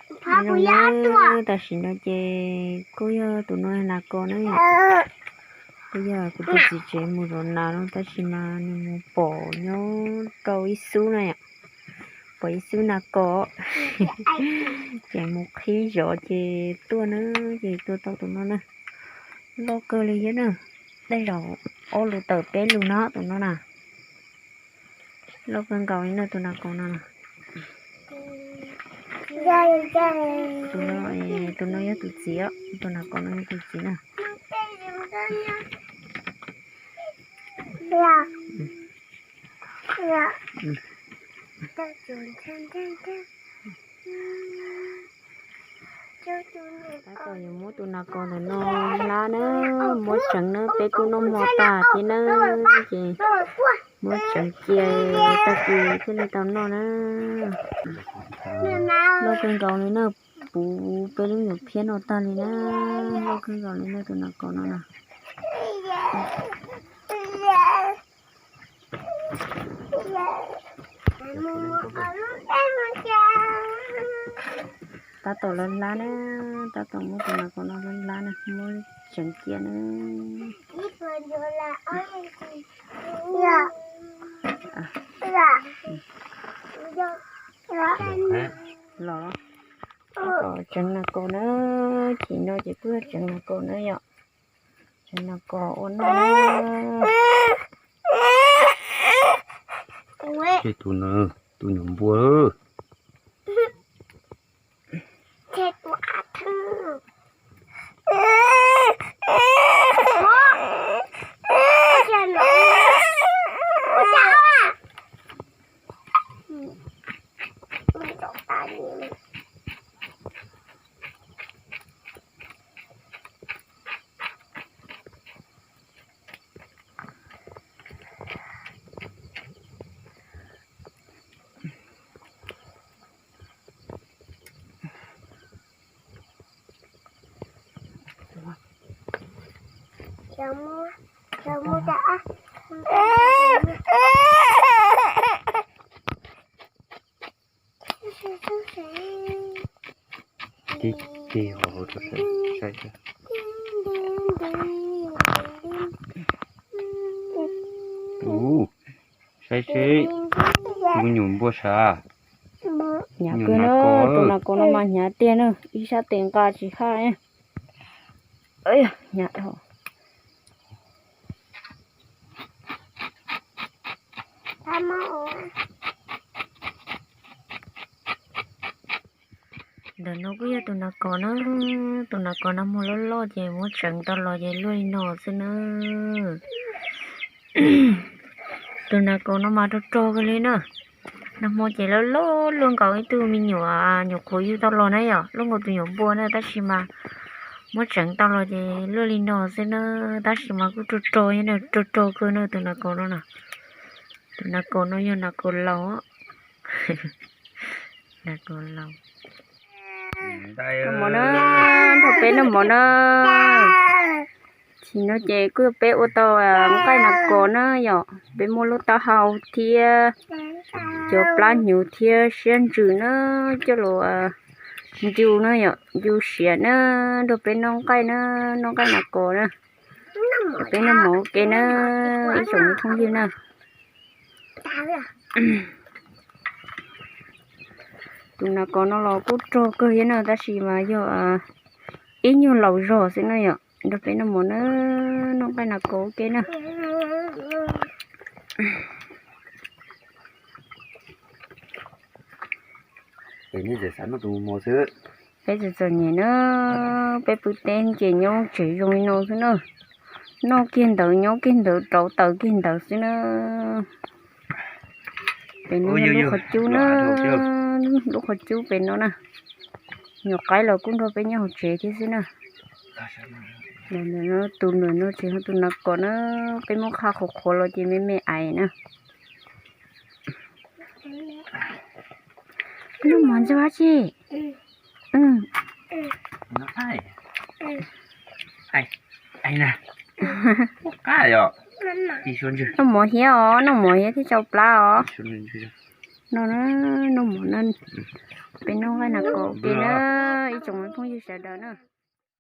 Tam sim no ces kuj yog tus no nas kos na, kuj yog kuv tus txiv tsev mus zov nas no tab sis mas nws mus pom nyob rau ib xub na, pom ib xub nas kos ces mus qhib zov ces tuaj na, ces tua tau tus no na. Loj kawg li thiab na, tej zaum ob lus tawm peb lus no tus no na. Loj kawg nkaus li na tus nas kos no. Tus no, tus no yog tus txiv, tus nas kos no yog tus txiv na. Tab tom yuav muab tus nas kos ntawm no hlab na, muab tseev na, peb kuj noj hmo tag thiab na, ces muab tseev cia tag kis thiaj li tau noj na. Loj kawg nkaus li na, puv peb lub nyuam phiab no tag li na, loj kawg nkaus li na tus nas kos no na. Tab tom lawv hlab na, tab tom muab tus nas kos no hlab na, muab tseev cia na. Los, tab tom tseev nas kos na, chim no ces kuj yog tseev nas kos na yom. Tseev nas kos ua noj na. Tus no, tus nyuam npua. Ub, saib seb, tus nyuam npua sav. Hnyav kawg na, tus nas kos no mas hnyav tiag na, ib sab tes nqa tsis haj. Hnyav dhau. Ntawm no kuj yog tus nas kos na, tus nas kos nag hmo loj loj ces muab tseev tau los ces luaj li no xwb na. Tus nas kos no mas rog rog kawg li na. Nag hmo ces lawv loj luaj nkaus ib tug me nyuam, nyuam qhuav yug tau los na yom, luaj nkaus tus nyuam npua na tab sis mas muab tseev tau los ces luaj li no xwb na, tab sis mas kuj rog rog, rog rog kawg na tus nas kos no na. Tus nas kos no yog nas kos laus. Nas kos laus. Noj mov na, nrog peb noj mov na. Chim no ces kuj yog peb ua tau nqaij nas kos na yom, peb muab lub taub hau thiab cov plab hnyuv thiab siab ntsws na, coj los ncu na yom, ncu siav na, nrog peb noj nqaij na, noj nqaij nas kos na. Peb noj mov ua ke na, ib tsoom phooj ywg na. Tus nas kos no los kuj rog kawg thiab na tab sis mas yog ib nyuag laus zog xwb na yom, nrog peb noj mov na, noj nqaij nas kos ua ke na. Peb txom txom nyem na, peb pw teb ces nyob tsev zoo li no xwb na. Noj kiag ntawd nyob kiag ntawd rauv taws kiag ntawd xwb na. Pem no lub qhov cub na, lub qhov cub pem no na. Nyuam qaib los kuj nrog peb nyob hauv tsev thiab xwb na. Tus ntawm no tsis yog tus nas kos na, peb muab qha qhuav qhuav los ces me me ais na. Noj mov ntxuag tsi? Noj mov thiab os, noj mov thiab thiaj tsau plab os. No, noj mov no. Peb noj haj nas kaum ke na, ib tsoom phooj ywg sawv daws na.